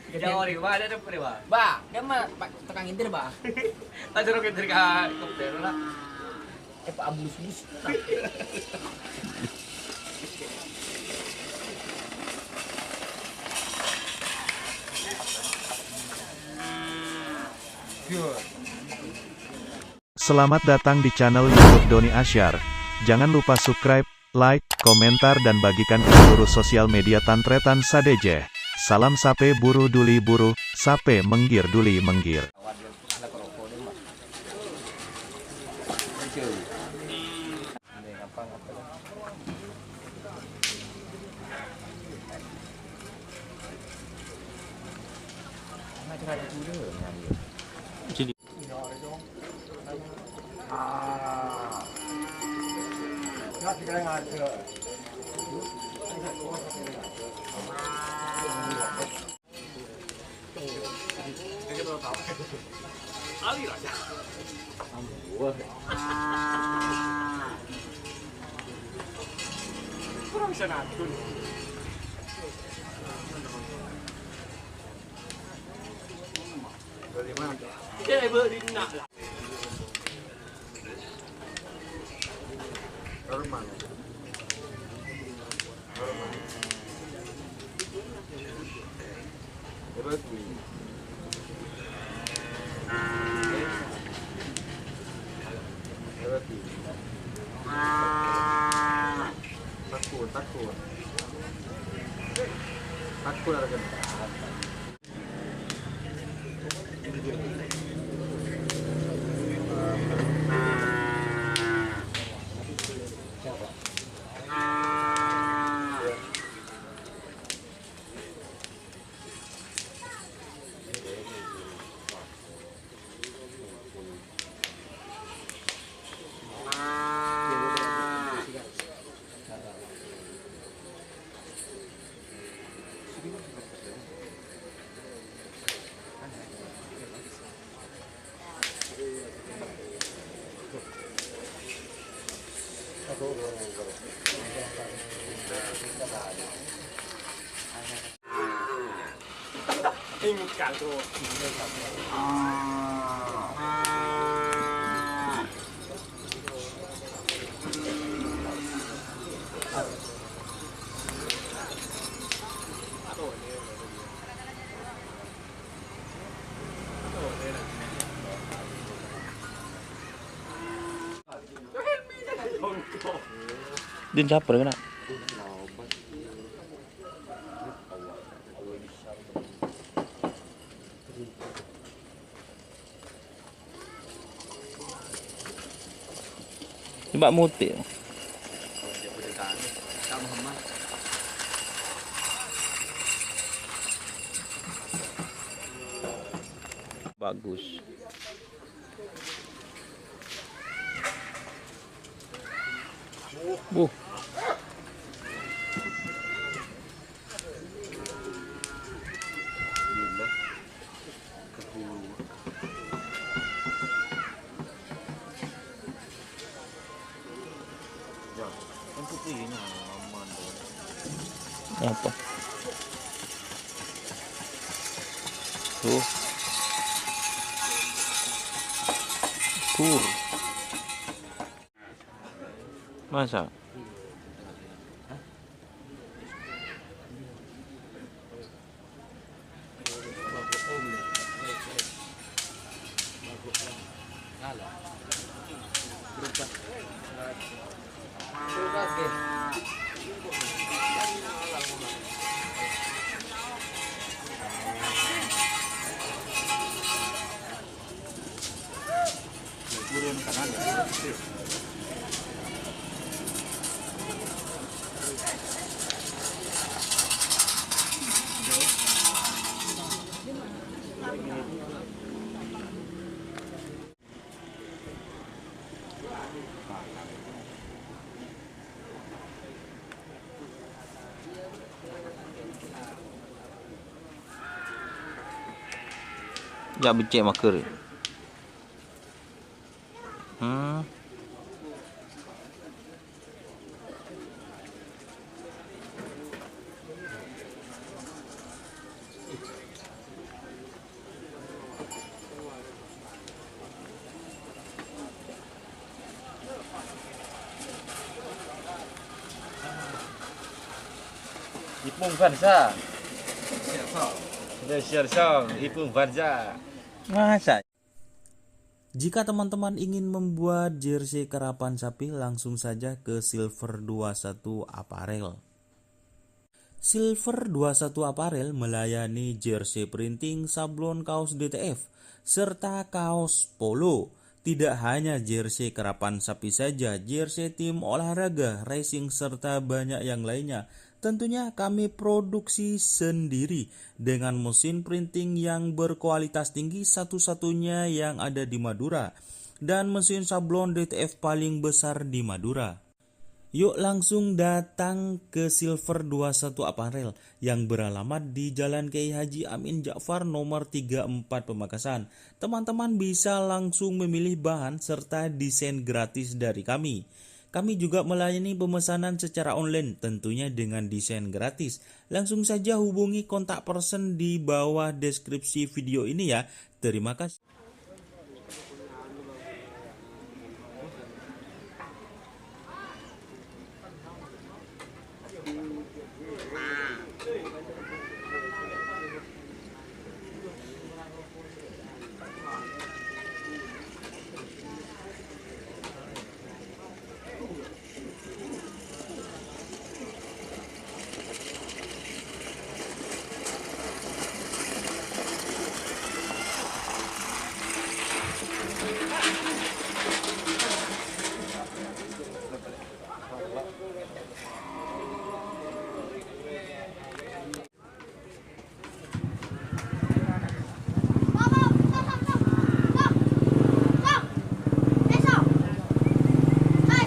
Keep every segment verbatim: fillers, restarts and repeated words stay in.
Jhâ' orèng, Ba, dâ' dâ' orèng, Ba. Ba, dâ' ma, Pak, tokang ngènter, Ba. Aja ro ngènter ka kopdar, la. Eh, Pak, abus-bus. Selamat datang di channel YouTube Doni Asyar. Jangan lupa subscribe, like, komentar, dan bagikan ke seluruh sosial media tan-tarètan sadhâjâ. Salam sapè buru duli buru, sapè mèngghir duli mèngghir. Takut, takut. Takut ada kena. Din, sabar kena. Coba mutik. Bagus. Wuh. Apa? Tuh. Tur. Masa? Jhâ' beccè' mager. Hmm. Pung Bansa. Special song, Ipung Bansa. Masa? Jika teman-teman ingin membuat jersey karapan sapi, langsung saja ke Silver dua satu Apparel. Silver dua satu Apparel melayani jersey printing, sablon kaos D T F, serta kaos polo. Tidak hanya jersey karapan sapi saja, jersey tim olahraga, racing, serta banyak yang lainnya. Tentunya kami produksi sendiri dengan mesin printing yang berkualitas tinggi, satu-satunya yang ada di Madura, dan mesin sablon D T F paling besar di Madura. Yuk langsung datang ke Silver dua satu Apparel yang beralamat di Jalan Kiai Haji Amin Ja'far nomor tiga empat Pamekasan. Teman-teman bisa langsung memilih bahan serta desain gratis dari kami. Kami juga melayani pemesanan secara online, tentunya dengan desain gratis. Langsung saja hubungi kontak person di bawah deskripsi video ini ya. Terima kasih.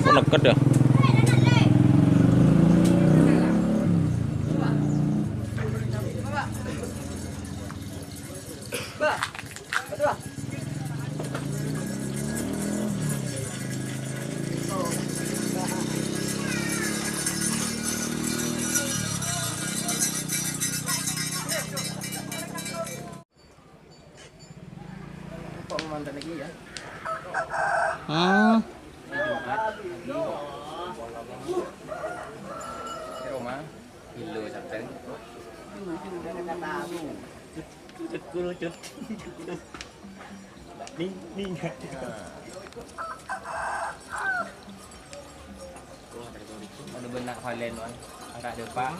Kok neket ya? Kok mantan lagi ya? Hmm. Di Roma, Illu Sabteng. Cut, cut, cut, cut. Ning, ning. Ada benak Valen, Wan. Angkat depan.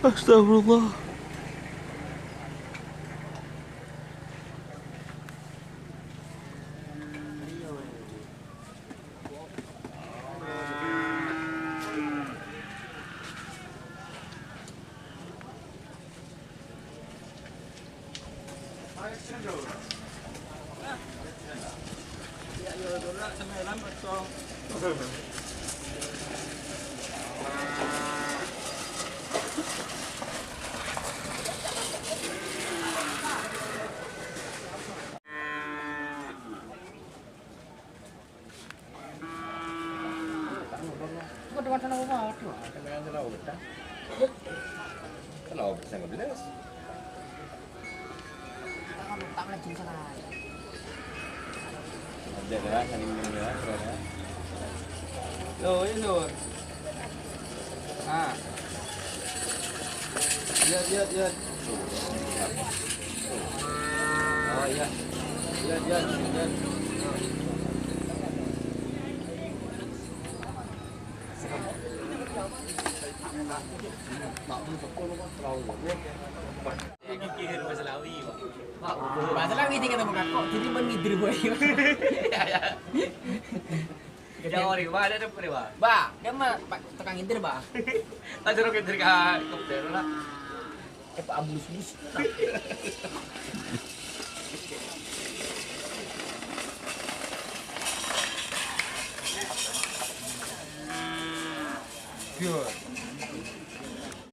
Astagfirullah. Loh, ini loh. Ah. Lihat, lihat, lihat. Oh, iya. Lihat, lihat, lihat. Bahasa Lawi tinggal sama kakak, jadi ban ngider, boy. Jauh, Ri, Wa, ada, ada, Ri, Wa. Ba, dia mah, Pak, tukang ngider, Ba. Aja lo ngider ka, ke Bero lah. Eh, Pak, abus-bus. Biar.